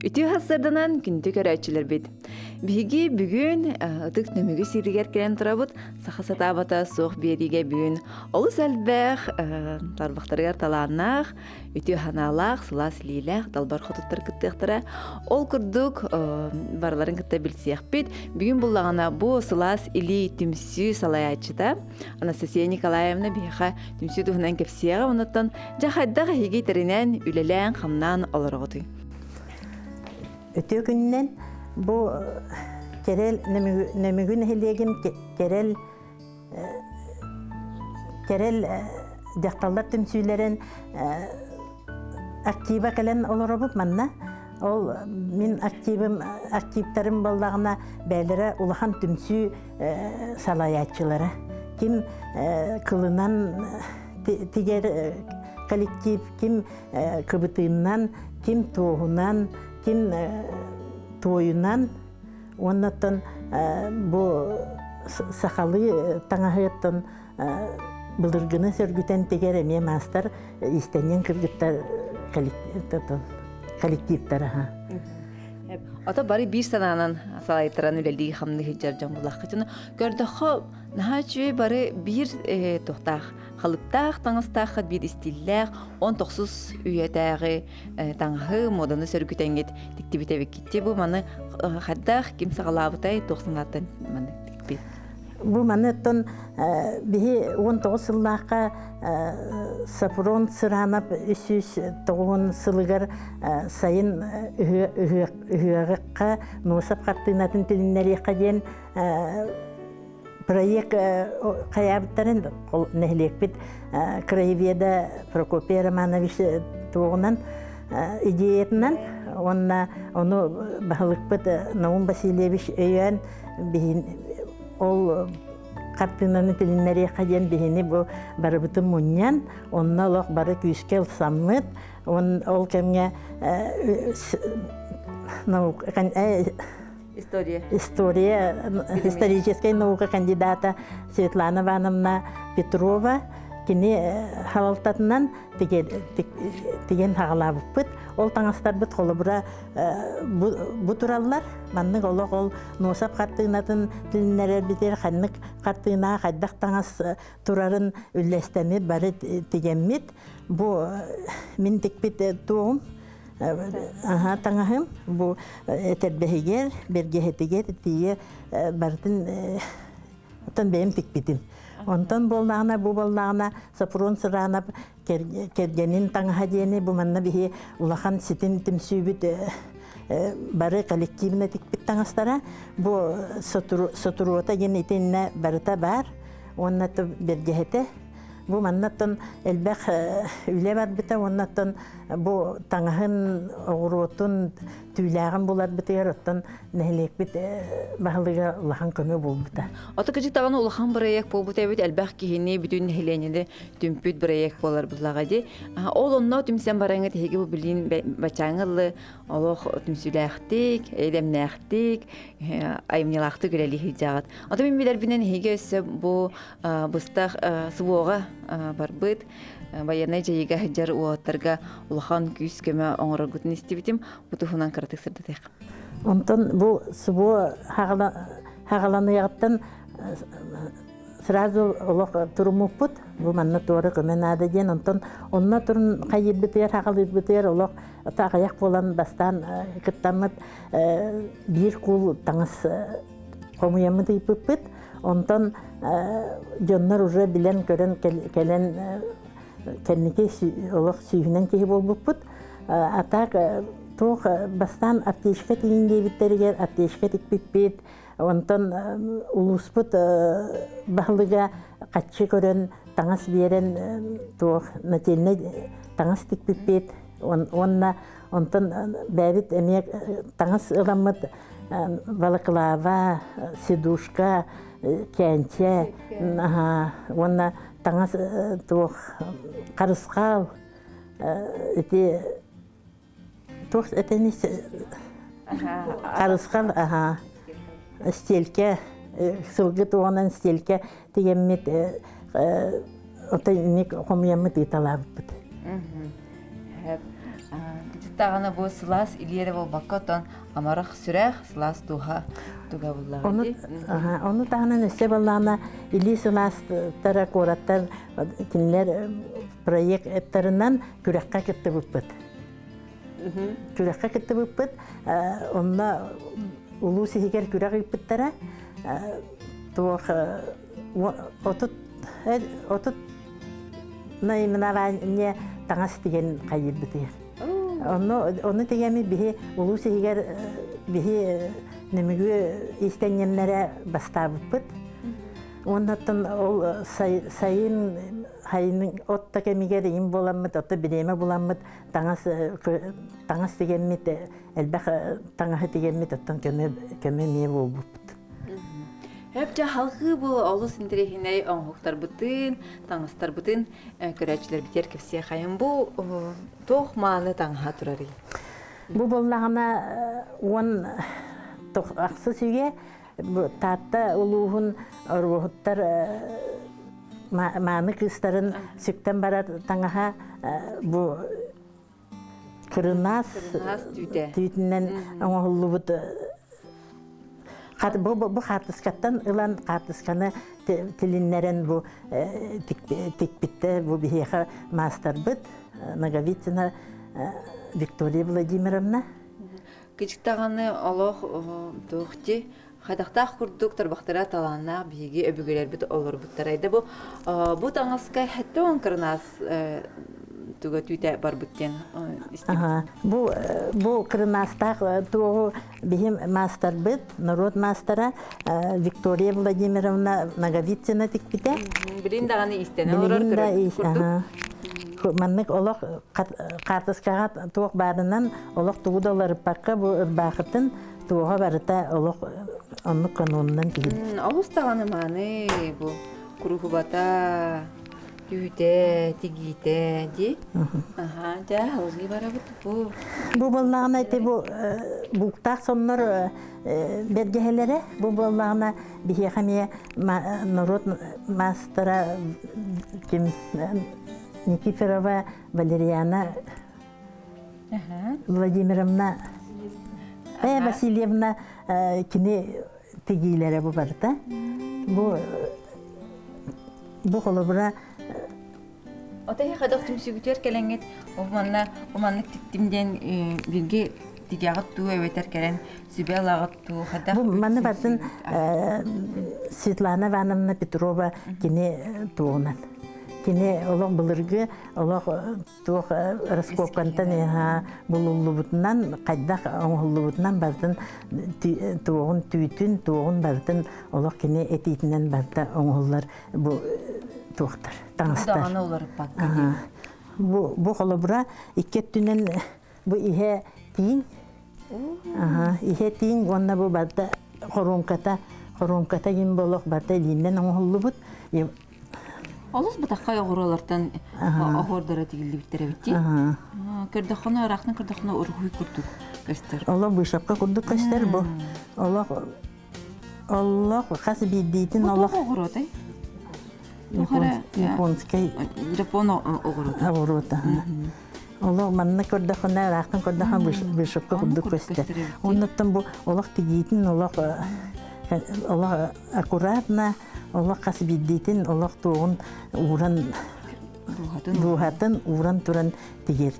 Үтүө сарсыарданан күндү көрөөччүлэрбит. Биһиги бүгүн ытык нөмүгү сиригэр кэлэн турабыт. Саха сатаабата суох биэриигэ бүгүн олус элбэх тарбахтарыгар талааннаах, үтүө санаалаах, сылаас илиилээх далбар хотуттар кыттыахтара. Ол курдук барыларын кытта билсиэхпит. Бүгүн буллаҕына бу сылаас илии түмсүү салайааччыта Анастасия Николаевна биһиэхэ түмсүү туһунан кэпсиэҕэ. Онуттан дьэ хайдах эһиги тэринэн, үлэлээн, хамнаан олороҕутуй? Үтүө күнүнэн бу Кэрэл Нөмүгү нэһилиэгин Кэрэл Кэрэл дьахталлар түмсүүлэрин актива кэлэн олоробут манна. Ол мин активым активтарым буоллаҕына бэйэлэрэ улахан түмсүү салайааччылара. Ким кылынан тигэр коллектив, ким кыбытыыннан, ким туоһунан, ким туойунан уоннаттан бу сахалыы таҥаһыттан былыргыны сөргүтэн тигэр эмиэ маастар иистэнньэҥ кыргыттар коллективтара. Ото бары биир санаанан салайтаран үлэлии хамныы сылдьар дьон булаххытын көрдөххө наһаа үчүгэй бары биир туохтаах халыптаах таҥастааххыт биир истииллээх 19 үйэтээҕи таҥаһы муоданы сөргүтэҥҥит тиктибит эбиккит бу маны хайдах ким саҕалаабытай туох санааттан маны тикпит Бу маны оттон биһи 19 сыллаахха Сафрон Сыранов 309 сылыгар сайын ыһыахха Носов хартыынатын тилиннэриэххэ диэн проект хайаабыттарын нэһилиэкпит краеведа Прокопий Романович туоҕунан идеятынан уонна ону баһылыкпыт Наум Васильевич өйөөн биһин ол хартыынаны тилиннэриэххэ диэн биһини бу барыбытын мунньан онно олох бары күүскэ ылсаммыт ол кэмҥэ наука История. История, историческай наука кандидата Светлана Ивановна Петрова кини халалтатынан тиген хаҕалаабыппыт. Ол таҥастарбыт холобура бу тураллар. Маннык олох ол Носов хартыынатын тилиннэрэрбитигэр ханнык хартыына хайдах таҥас турарын үллэстэммит бары тигэммит. Бу мин тикпит туоҕум Аһа таҥаһым бу этэрбэһигэр, бэргэһэтигэр тиийэ барытын оттон бэйэм тикпитим. Онтон буоллаҕына бу буоллаҕына Сопрун Сыранов кэргэнин таҥаһа диэни бу манна биһи улахан ситим түмсүүбүт бары коллективно тикпит таҥастара бу сотуруота диэн итиннэ барыта баар уонна бэргэһэтэ Бу маннаттан элбэх үлэ барбыта уоннаттан бу таҥаһын, оҕуруотун, түүлээҕин буларбытыгар оттон нэһилиэкпит баһылыга улахан көмө буолбута. Ото кыдьык даҕаны улахан бырайыак буолбут эбит элбэх киһини бүтүн нэһилиэнньэни түмпүт бырайыак буолар буллаҕа дии. Ол онно түмсэн бараҥҥыт эһиги бу билин бачааҥы ыллы олох түмсүүлээхтик, эйдэмнээхтик, айымньылаахтык үлэлии сылдьаҕыт. Ото мин билэрбинэн эһиги өссө бу быстах СВО-ҕа барбыт байыаннай дьайыыга сылдьар уолаттарга улахан күүс-көмө оҥороргутун истибитим. Бу туһунан кыратык сырдатыах. Онтон бу СВО хаҕаланыаҕыттан сразу олох туруммуппут. Бу манна туора көмө наада диэн. Онтон онно турун хайыырбытыгар, хаҕалыырбытыгар олох аҕыйах буолан бастаан кыттаммыт биир куул таҥас хомуйаммыт ыйпыппыт. Онтон дьоннор уже билэн-көрөн кэлэн кэнники олох сүүһүнэн киһи буолбуппут. А так туох бастаан аптечка тигин диэбиттэригэр аптечка тикпиппит. Онтон улууспут баһылыга хаччы көрөн таҥас биэрэн туох нательнай таҥас тикпиппит. Уонна онтон бэйэбит эмиэ таҥас ыламмыт балаклава, сидушка, кээнчэ уонна таҥас туох харысхал ити туох этэни харысхал аха стельке сылгы туоҕунан стельке тигэммит отой инник хомуйаммыт ыыталаабыппыт. Кыдьык даҕаны бу сылаас илиэрэ буолбакка отон амарах сүрэх, сылаас дууһа туга буллаҕа Ону, дии. ону таһынан өссө баллаана илии сылаастара куораттар кинилэр проекттарынан күрэххэ кыттыбыппыт. Күрэххэ кыттыбыппыт. Онно улуус иһигэр күрэх ыыппыттара. Туох 30 30 наименование таҥас тигэн хайыырбытыгар. Онно ону тигэмми биһи улуус иһигэр биһи нөмүгү иистэнньэннэрэ бастаабыппыт. Уоннаттан ол сайын хайын от да кэмигэр иин буоламмыт, отто бириэмэ буламмыт таҥас таҥас тигэммит элбэх таҥаһы тигэммит оттон көмө көмө эмиэ буолбуппут. Хөп халҕыы бу олус интэриэһинэй оҥоһуктарбытын, таҥастарбытын көрөөччүлэрбитигэр кэпсиэ хайын бу туох мааны таҥаһа турарый? Бу буоллаҕына уон ахсыс үйэ Таатта улууһун оруоһуттар мааны кыыстарын сүктэн барар таҥаһа бу кырынаас түүтүнэн оҥоһуллубут бу, бу хаартыскаттан ылан хаартысканы тилиннэрэн бу тикпиттэ бу биһиэхэ маастарбыт Ноговицына Виктория Владимировна. Кичик даҕаны олох туох дии хайдахтаах курдук тарбахтара талааннаах биһиги өбүгэлэрбит олорбуттарай да бу бу таҥаска хэттэ кырынаас туга түүтэ барбыт диэн истибит. Бу бу кырынаастаах туоҕу биһим маастарбыт, норуот маастара Виктория Владимировна Ноговицына тикпитэ. Билин даҕаны истэнэ олорор курдук. Маннык олох хаартыскаҕа туох баарынан олох тугу да уларыппакка бу ырбаахытын туоҕа барыта олох оннук канонунан тигин. Олус даҕаны мааны бу куруһубата түүтэ, тигиитэ дии. Аха, дьэ, алгыы барабыт бу. Бу буоллаҕына ити бу бууктаах соннор бэргэһэлэрэ бу буоллаҕына биһиэхэ эмиэ норуот маастара ким Никифорова Валериана Владимировна э Васильевна кини тигиилэрэ бу барыта. Бу бу холобура Отаһи хадах түмсүгүтүөр кэлэҥҥит ол манна бу маннык тиктим диэн бииргэ тигэҕит туу эбэтэр кэлэн сүбэ ылаҕыт туу хадах Бу манны батын Светлана Ивановна Петрова кини туоҕунан кини олох былыргы олох туох раскопкантан булуллубутунан хайдах оҥоһуллубутунан барытын туоҕун түүтүн туоҕун барытын олох кини этиитинэн барыта оҥоһуллар бу туохтар таҥастар бу бу холобура икки өттүнэн бу иһэ тииҥ иһэ тииҥ уонна бу барыта хоруоҥката хоруоҥката диэн болох барыта илиинэн оҥоһуллубут Олус бытаххай оҕуруолартан оһуордара тигиллибиттэр эбит дии. Көрдөххүнэ ыраахтан көрдөххүнэ уруһуй курдук көстөр. Олох быышапка курдук көстөр бу. Олох олох хас биирдиитин олох оҕуруотай? Японский Япон оҕуруота. Оҕуруота. Олох манна көрдөххүнэ ыраахтан көрдөххүнэ быышапка курдук көстөр. Оннуттан бу олох тигиитин олох олох аккуратно олох хас биирдиитин олох туоҕун ууран дууһатын ууран туран тигэр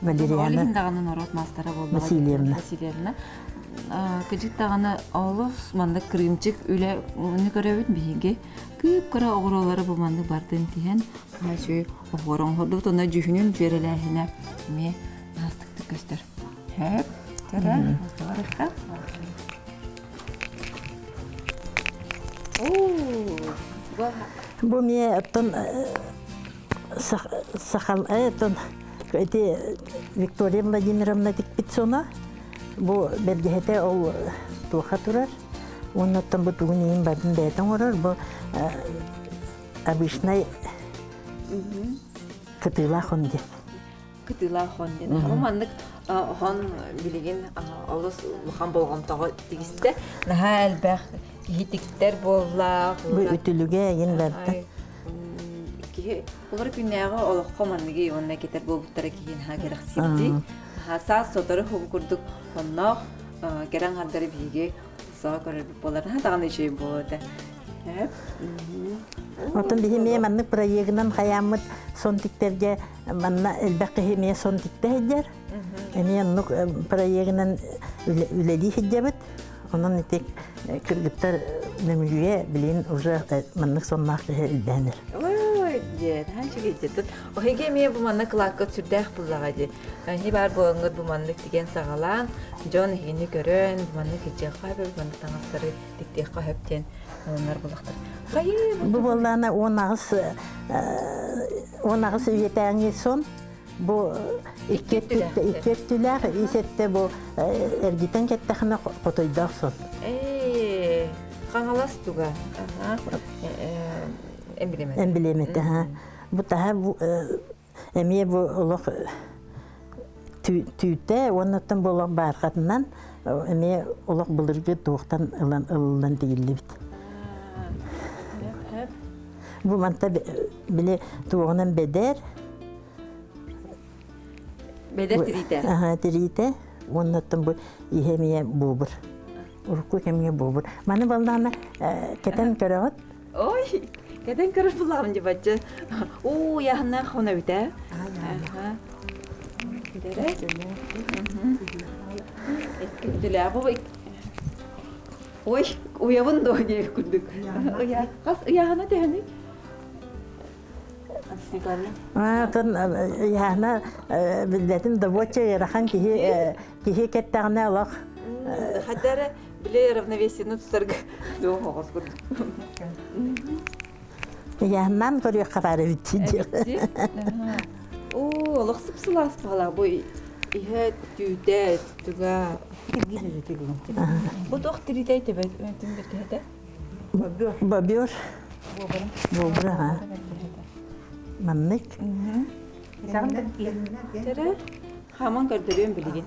Валериана даҕаны норуот маастара буолла Васильевна Васильевна кыдьык даҕаны олус маннык кырыымчык үлэни көрөбүт биһиги кыып-кыра оҕуруолары бу маннык бардын тиһэн үчүгэй оһуор оҥордубут онно дьүһүнүн дьүөрэлээһинэ эмиэ аастыктык көстөр Хөп, тара, Бу мне оттон сахал оттон эти Виктория Владимировна тикпит соно бу бэргэһэтэ ол туоха турар уонна оттон бу тугун иин бардын бэйэтэ оҥорор бу обычнай кытыылаах он диэн кытыылаах хон диэн. Бу маннык хон билигин олус улахан болҕомтоҕо тигистэ. Наһаа элбэх киһи тиктэр буолла. Бу үтүлүгэ эйин барда. Киһи Киһи олор күннээҕи олоххо манныгы уонна кетер буолбуттара киһи наһаа кэрэхсиирдии. Саас сотору хубу курдук онноох кэрэ аҥардары биһиги саҕа көрөрбүт буолар. Наһаа даҕаны үчүгэй буолуо этэ. Оттон биһи эмиэ маннык проегынан хайааммыт сон тиктэргэ манна элбэх киһи эмиэ сон тиктэ сылдьар. Эмиэ оннук проегынан үлэлии сылдьабыт. Онон ити кыргыттар нөмүгүгэ билин уже маннык сонноох киһи элбээн Ой, дьэ, наһаа үчүгэй дьэ. Оһиги эмиэ бу манна кылаакка сүрдээх буллаҕа дии. Эһи баар буолаҥҥыт бу маннык тигэн саҕалаан, дьон эһигини көрөн, бу маннык илдьиэххэ сөп, бу маннык таҥастары тиктиэххэ сөп диэн ылынар буллахтар. Хайыы, бу буоллаана 18 үйэтээҥи сон бу икки өттүлээх ис өттө бу эргитэн кэттэхинэ хотойдоох сон. Ээ, Хаҥалас туга. Эмблемэтэ. Эмблемэтэ, ха. Бу таһа эмиэ бу олох түүтэ уоннаттан бу олох баархатынан эмиэ олох былыргы туохтан ылан ылыллан тигиллибит. Бу манта били туоҕунан бэдэр. Бэдэр тириитэ. Аха, тириитэ. Уоннаттан бу иһэ эмиэ буобур. Урукку кэмҥэ буобур. Маны баллаана кэтэн көрөҕүт? Ой, кэтэн көрөр буллаҕым дии бачча. Уу, яһына хона бүтэ. Аха. Кэтэрэ. Икки бу Ой, уйабын дуо диэх курдук. Ыйа, хас ыйааһына төһөнүй? Атын ыйааһына билбэтим добуочча ыарахан киһи киһи кэттэҕинэ олох Хотя эрэ били равновесиены тутарга дуо оҕос курдук. Ыйааһыннаан көрүөххэ баар эбит диир. Оо, олох сып-сылаас баҕалаах бу иһэ түүтэ туга Бу туох тириитэй төбө түн бэргэһэтэ? Бобер. Бобура, ha. Маннык. Тэрэ хааман көрдөрүөм билигин.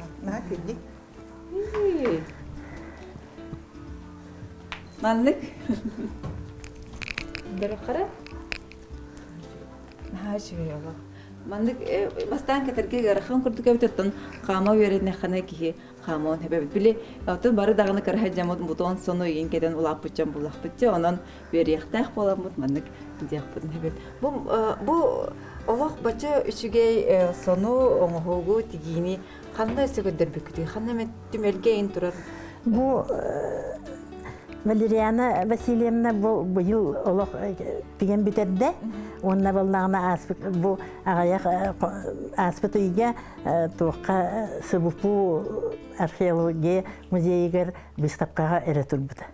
Маннык. Дөрөххөрө. Наһаа үчүгэй олох. Маннык бастаан кэтэргэ ыарахан курдук эбит оттон хаама үөрэннэххинэ киһи хаамыан сөбөбүт. Били оттон бары даҕаны кыраһа дьаммыт бутон сону игин кэтэн улааппытчан буллахпытча онон үөрүйэхтээх буоламмыт маннык диэхпитин сөбөт. Бу бу олох бачча үчүгэй сону оҥоһугу тигиини ханна өссө көрдөрбүккүтүй? Ханна эмэ түмэлгэ ин турар? Бу Валериана Васильевна бу быйыл олох тигэн бүтэрдэ. Уонна баллаҕына ааспыт бу аҕыйах ааспыт ыйга туохха СБПУ археология музейыгар выставкаҕа эрэ турбута.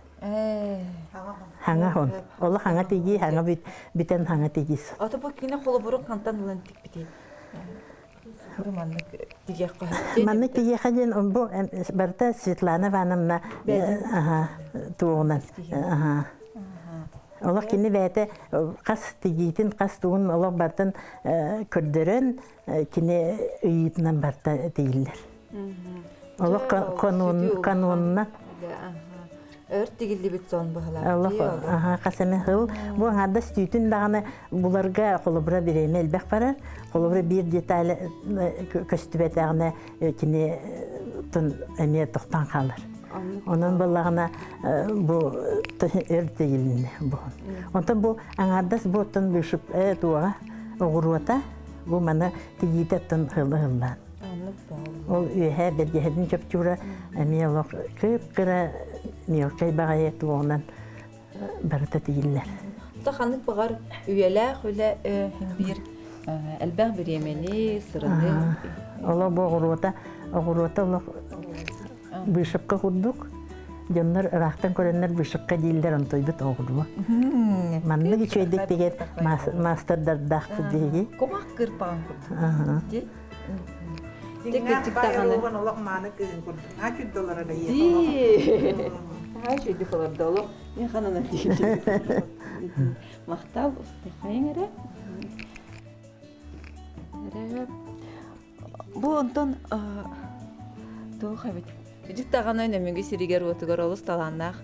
Хаҥа хон. Олох хаҥа тигии, хаҥа бүтэн хаҥа тигиис. Ото бу кини холобурун хантан ылан тикпитий? Маннык тигиэхэ диэн бу барыта Светлана Ивановна туоҕунан олох кини бэйэтэ хас тигиитин хас тугун олох барытын көрдөрөн кини ыйыытынан барыта тигиллэр. Олох канонна Өр тигиллибит сон быһалаах. Аха, хас эмэ сыл. Бу аҥаардас түүтүн даҕаны буларга холобура бириэмэ элбэх барар. Холобура биир деталь көстүбэтэҕинэ кини эмиэ тохтоон хаалар. Онон буоллаҕына бу өр тигилиннэ бу. Онтон бу аҥаардас бу оттон вышип туоҕа оҕуруота бу маны тигиитэ оттон хылы-хыллаан. Ол үөһэ бэргэһэтин чопчуура эмиэ олох кып-кыра мелкай баҕайы туоҕунан барыта тигиллэр. То ханнык баҕар үйэлээх үлэ биир элбэх бириэмэни, сыраны. Олох бу оҕуруота, оҕуруота олох вышивка курдук. Дьоннор ыраахтан көрөннөр вышивка дииллэр, онтойбут оҕуруо. Маннык үчүгэйдик тигэр маастардардаахпыт биһиги. Кумах кырпаҕын курдук. Дьиҥнээх баай оруобан олох мааны кыыһын курдук. Наһаа үчүгэй олорор Дии. Наһаа үчүгэйдик олордо олох. Мен ханана диир. Махтал устахайың эрэ. Эрэ. Бу онтон туох эбит. Дьик даҕаны Нөмүгү сиригэр уотугар олус талааннаах.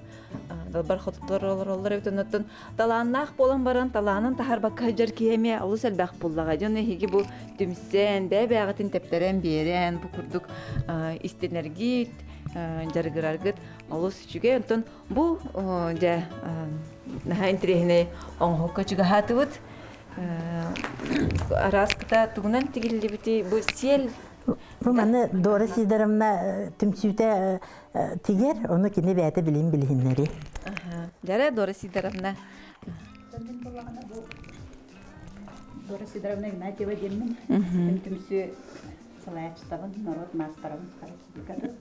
Далбар хотуттар олороллор эбит оннуттан талааннаах буолан баран талаанын таһарбакка сылдьар киһи эмиэ олус элбэх буллаҕа. Дьон эһиги бу түмсэн, бэйэ-бэйэҕитин тэптэрэн биэрэн бу курдук истинэргит, дьарыгыраргыт олус үчүгэй. Онтон бу дьэ наһаа интэриэһинэй оҥоһукка чугаһаатыбыт. Араас кыта тугунан тигиллибити бу сиэл Бу маны Дора Сидоровна түмсүүтэ тигэр, ону кини бэйэтэ билин билиһиннэри. Дьэрэ Дора Сидоровна. Дора Сидоровна Игнатьева диэммин. Ситим түмсүү салайааччытабын, норуот маастарабын Республикатын.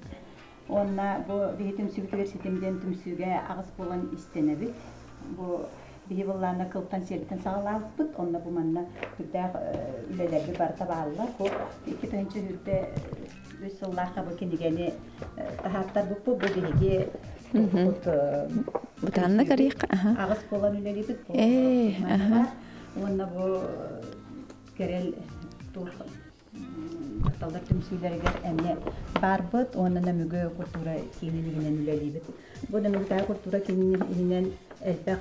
Уонна бу биһи түмсүүбүтүгэр ситим диэн түмсүүгэ аҕыс буолан истэнэбит. Бу биһи быллаана кылтан сиэлтэн саҕалаабыппыт. Онно бу манна сүрдээх үлэлэрбит барыта бааллар. Бу 2023 сыллаахха бу кинигэни таһааттарбыппыт. Бу биһиги Бутанна кариха. Аҕыс буолан үлэлиибит. Уонна бу кэрэл туох Дьахталлар түмсүүлэригэр эмиэ баарбыт уонна Нөмүгү культура киинин иһинэн үлэлиибит. Бу Нөмүгүтээҕи культура киинин иһинэн элбэх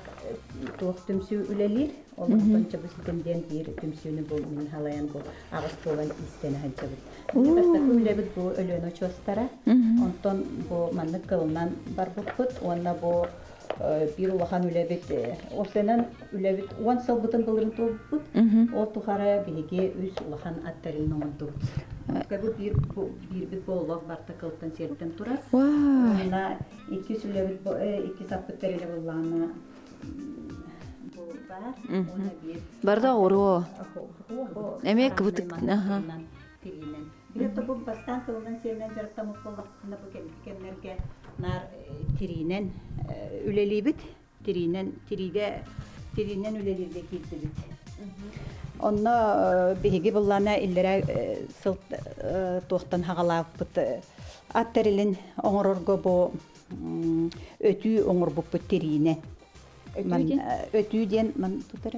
туох түмсүү үлэлиир. Ол онтон Чабысытым диэн биир түмсүүнү бу мин халайан бу аҕыс буолан иистэнэ сылдьабыт. Бастакы үлэбит бу Өлүөнэ очуостара. Онтон бу маннык кылынан барбыппыт уонна бу биир улахан үлэбит осенан үлэбит 10 сылбытын былырын туолбуппут. Ол тухары биһиги үс улахан ат тэрилин оҥордубут. Бу биир биирбит буоллах барта кылтан сиэртэн турар. Уонна иккис үлэбит иккис аппыт тэрилэ буллаҕына бу баар. Уонна биир Барда оруо. Эмиэ кыбытык. Тириинэн. Билет бу бастаан кылынан сиэнэн дьарыктаммыт буоллахпытына бу кэмнэргэ наар тириинэн үлэлиибит. Тириинэн тириигэ тириинэн үлэлииргэ киирдибит. Онно биһиги быллана иллэрэ сыл туохтан хаҕалаабыппыт ат тэрилин оҥорорго бу өтүү оҥорбуппут тириинэн. Өтүү диэн ман тутар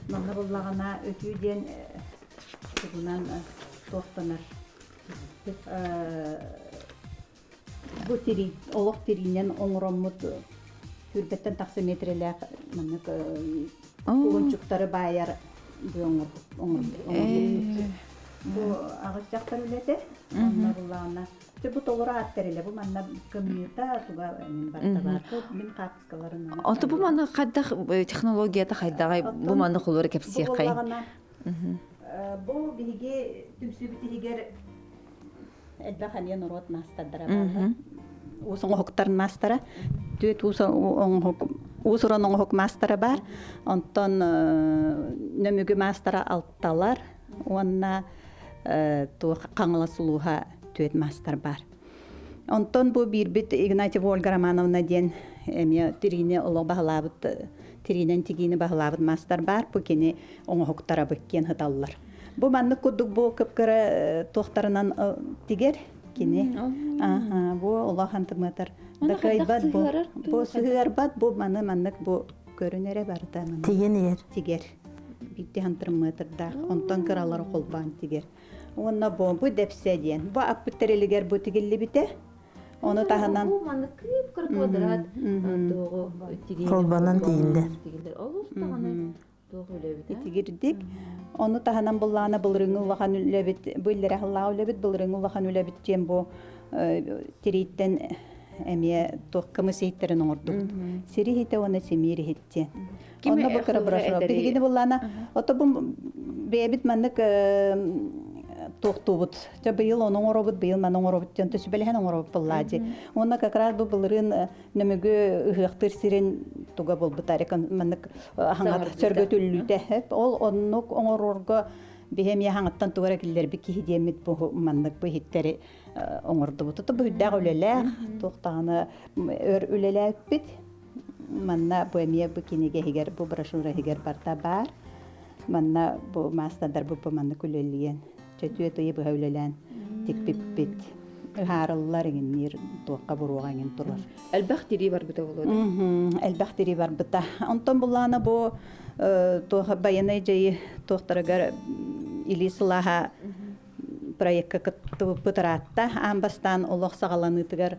Манна буллаҕына өтүү диэн тугунан туохтанар бу тирии олох тириинэн оҥороммут түрбэттэн тахса метрэлээх маннык кулунчуктары баайар бу оҥорбут бу аҕыс дьахтар үлэтэ онно буллаҕына бу толору аат тэрилэ бу манна кымньыыта туга мин барыта баар мин Ото бу маны хайдах технологията хайдаҕай бу маны холура кэпсиэххэй. Бу биһиги түмсүүбүт иһигэр элбэх эмиэ норуот маастардара бааллар. Уус оҥоһуктарын маастара. Түөт уус оҥоһук уус-уран оҥоһук маастара баар. Онтон нөмүгү маастара алталар уонна туох Хаҥалас улууһа түөт маастар баар. Онтон бу биирбит Игнатьева Ольга Романовна диэн эмиэ тириини олох баһылаабыт, тириинэн тигиини баһылаабыт маастар баар. Бу кини оҥоһуктара быккиэн сыталлар. Бу маннык курдук бу кып-кыра туохтарынан тигэр кини. Аха, бу улахан тымытар. Дакайбат бу. Бу сыһыарбат бу маны маннык бу көрүнэрэ барыта маннык. Тиген иһэр. Тигэр. Биирди хантырмыатырдаах. Онтон кыралары холбоон тигэр. Уонна бу бу дэпсэ диэн. Бу аппыт тэрилигэр бу тигиллибитэ. Ону таһынан Бу маннык кып-кыра квадрат туоҕу тигиини Холбонон тигиллэр. Тигиллэр. Олус даҕаны туох үлэбит Итигирдик. Ону таһынан быллаана былырыҥҥы улахан үлэбит, бу иллэрэ сыллаах үлэбит, былырыҥҥы улахан үлэбит диэн бу тирииттэн эмиэ туох кымыс иһиттэрин оҥордубут. Сири иһитэ уонна симиир иһит диэн. Онно бу кыра брошюра. Биһигини буллаана, ото бу бэйэбит маннык туохтуубут. Чэ быйыл ону оҥоробут, быйыл маны оҥоробут диэн сүбэлэһэн оҥоробут буллаадьы. Уонна как раз бу былырыын нөмүгү ыһыахтыыр сирин туга булбута маннык аһаҥат сөргөтүллүүтэ. Ол оннук оҥорорго биһи эмиэ хаҥаттан тугара киллэрбит киһи диэммит бу маннык бу иһиттэри оҥордубут. Ото бу үрдээх үлэлээх, туохтаҕына өр үлэлээппит. Манна бу эмиэ бу кинигэ иһигэр, бу брошюра иһигэр барыта баар. Манна бу маастардар бу маннык үлэлиэн, чөтүө тыйы быһа үлэлээн тикпиппит. Ыһаарыллар иҥинниир туохха буруоҕа иҥин турар. Элбэх тирии барбыта буолуо. Элбэх тирии барбыта. Онтон буллаана бу туох байыаннай дьайыы туохтарыгар илии сылааһа проекка кыттыбыппыт ыраатта. Аан бастаан олох саҕаланыытыгар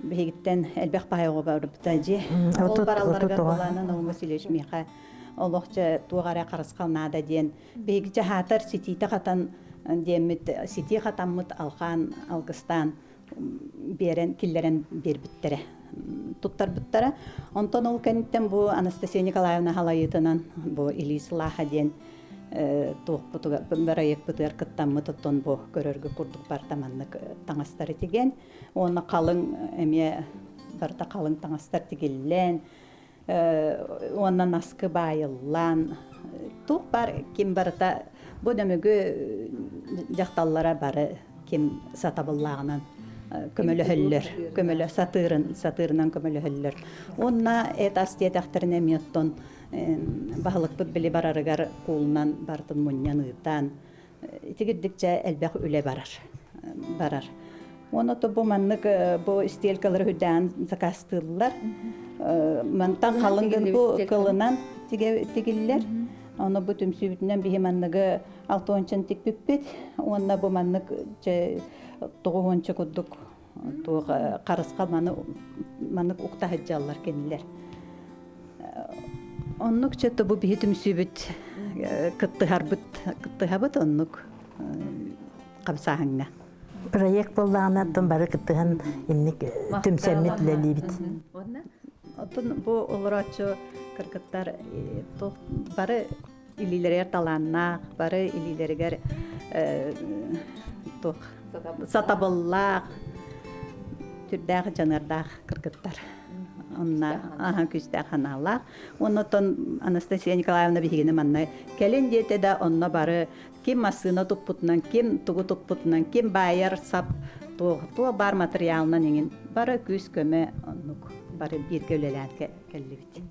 Биһигиттэн элбэх баай оҕо барбыта дьиэ. Ол баралларыгар былаана Наум Васильевич миэхэ олох дьэ туох эрэ харысхал наада диэн биһиги дьаһаатар ситиитэ хатан диэммит ситии хатаммыт алҕаан алгыстаан биэрэн киллэрэн биэрбиттэрэ туттарбыттара. Онтон ол кэнниттэн бу Анастасия Николаевна халайыытынан бу Илии сылааһа диэн туохпутугар бырайыакпытыгар кыттаммыт оттон бу көрөргө курдук барыта маннык таҥастары тигэн уонна халыҥ эмиэ барыта халыҥ таҥастар тигиллэн уонна наскы баайыллан туох бар ким барыта бу нөмүгү дьахталлара бары ким сатабыллааҕынан көмөлөһөллөр көмөлө сатыырын сатыырынан көмөлөһөллөр уонна эт ас диэтэхтэринэ эмиэ оттон баһылыкпыт били барарыгар куулунан барытын мунньан ыытан итигирдикчэ элбэх үлэ барар барар Уонна то бу маннык бу стелькалары үрдээн заказтыыллар. Мантан халыҥ бу кылынан тигиллэр. Ону бу түмсүүбүтүнэн биһи манныгы алтуончан тикпиппит. Уонна бу маннык тоҕуһуонча курдук туох харысхал маны маннык уктаһыдьаллар кинилэр. Оннук чөттө бу биһи түмсүүбүт кыттыһарбыт кыттыһабыт оннук хамсааһыҥҥа. Проект буоллаҕына оттон бары кыттыһан инник түмсэммит үлэлиибит. Оттон бу олорооччу кыргыттар туох бары илиилэригэр талааннаах, бары илиилэригэр туох сатабыллаах, түрдээх дьаныардаах кыргыттар. Онно аха күүстээх санаалаах. Оннотон Анастасия Николаевна биһигини манна кэлин диэтэ да онно бары ким массыына туппутунан, ким тугу туппутунан, ким баайар сап, туох баар матырыйаалынан иҥин бары күүс-көмө оннук бары бииргэ үлэлээн кэллибит.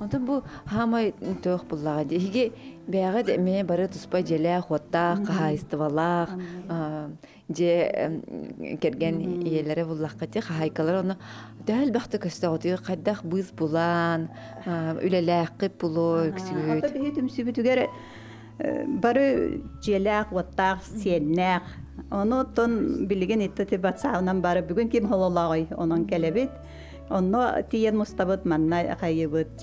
Онтон бу хаамай туох буллаҕа дии. Эһиги бэйэҕит эмиэ бары туспа дьиэлээх, уоттаах, хаһаайыстыбалаах, дьиэ кэргэн ийэлэрэ буллахха ти хаһаайкалар ону төһө элбэхтэ көстөҕүтүй хайдах быыс булан үлэлээххит булуо үксүгүт Ата биһи түмсүбүтүгэр бары дьиэлээх, уоттаах, сиэннээх. Ону оттон билигин итти батсаабынан бары бүгүн ким хололооҕой онон кэлэбит. Онно тиийэн мустабыт, манна хайыбыт.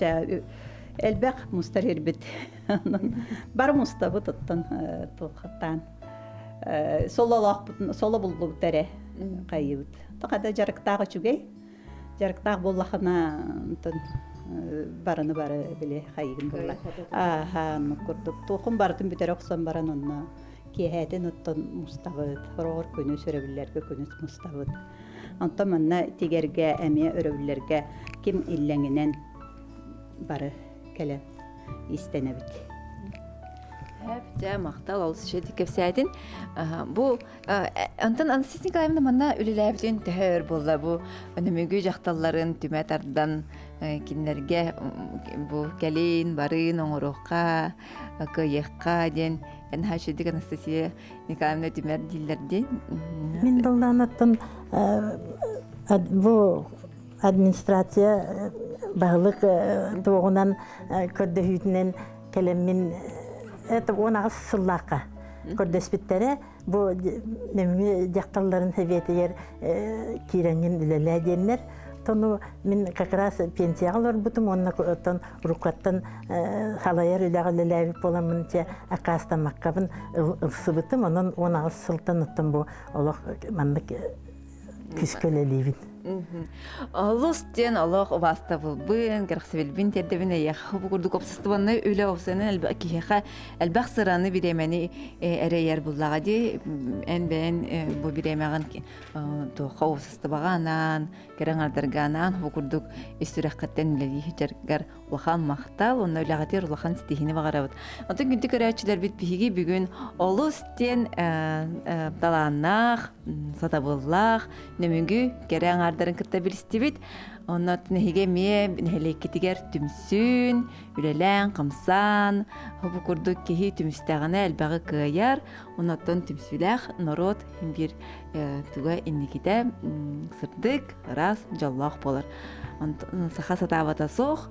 Элбэх мустар ирбит. Бары мустабыт оттон туохтаан сололоохпутун соло буллубут эрэ хайыбыт. Тоҕо дьарыктаах үчүгэй. Дьарыктаах буоллахына онтон барыны бары били хайыгын буолла. Ааха, оннук курдук. Туохун барытын бүтэрэ охсон баран онно киэһээтин оттон мустабыт. Хороҕор күнүс өрөбүллэргэ күнүс мустабыт. Онтон манна тигэргэ эмиэ өрөбүллэргэ ким иллэҥинэн бары кэлэн истэнэбит. Дьэ, махтал олус үчүгэйдик кэпсээтин. Бу Антон Анастасия Николаевна манна үлэлээбитин төһө өр буолла бу нөмүгү дьахталларын түмэ тардан кинилэргэ бу кэлин барыын оҥоруохха кыайыахха диэн наһаа үчүгэйдик Анастасия Николаевна түмэр дииллэр диэн. Мин доллаанаттан бу администрация баһылык туоҕунан көрдөһүүтүнэн кэлэммин это 18 сыллаахха көрдөспүттэрэ Бу нөҥүө дьахталларын сэбиэтигэр киирэҥҥин үлэлээ диэннэр тону мин как раз пенсияҕа олорбутум уонна оттон уруккаттан салайар үлэҕэ үлэлээбит буоламмын чэ аккаастаммаккабын ылсыбытым онон 18 сылтан оттон бу олох маннык күүскэ үлэлиибин. Олус диэн олох убаастабылбын, кэрэхсэбилбин тиэрдэбин эйиэхэ бу курдук уопсастыбаннай үлэ уопсайынан элбэх киһиэхэ элбэх сыраны бириэмэни эрэйэр буллаҕа дии. Эн бэйэн бу бириэмэҕин туохха уопсастыбаҕа анаан, кэрэ аҥардарга анаан бу курдук ис сүрэххиттэн үлэлии сылдьаргар улахан махтал уонна үлэҕитигэр улахан ситиһиини баҕарабыт. Онтон күндү көрөөччүлэрбит биһиги бүгүн олус диэн талааннаах, сатабыллаах, нөмүгү кэрэ аҥаардарын кытта билистибит. Онно нэһигэ эмиэ нэһилиэккитигэр түмсүүн, үлэлээн, хамсаан, бу курдук киһи түмүстэҕинэ элбэҕи кыайар. Оннуттан түмсүүлээх норуот биир туга инникитэ сырдык, ыраас, дьоллоох буолар. Саха сатаабата суох,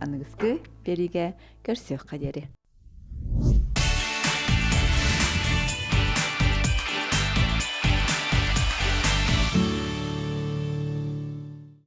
аныгыскы биэриигэ көрсүөххэ диэри.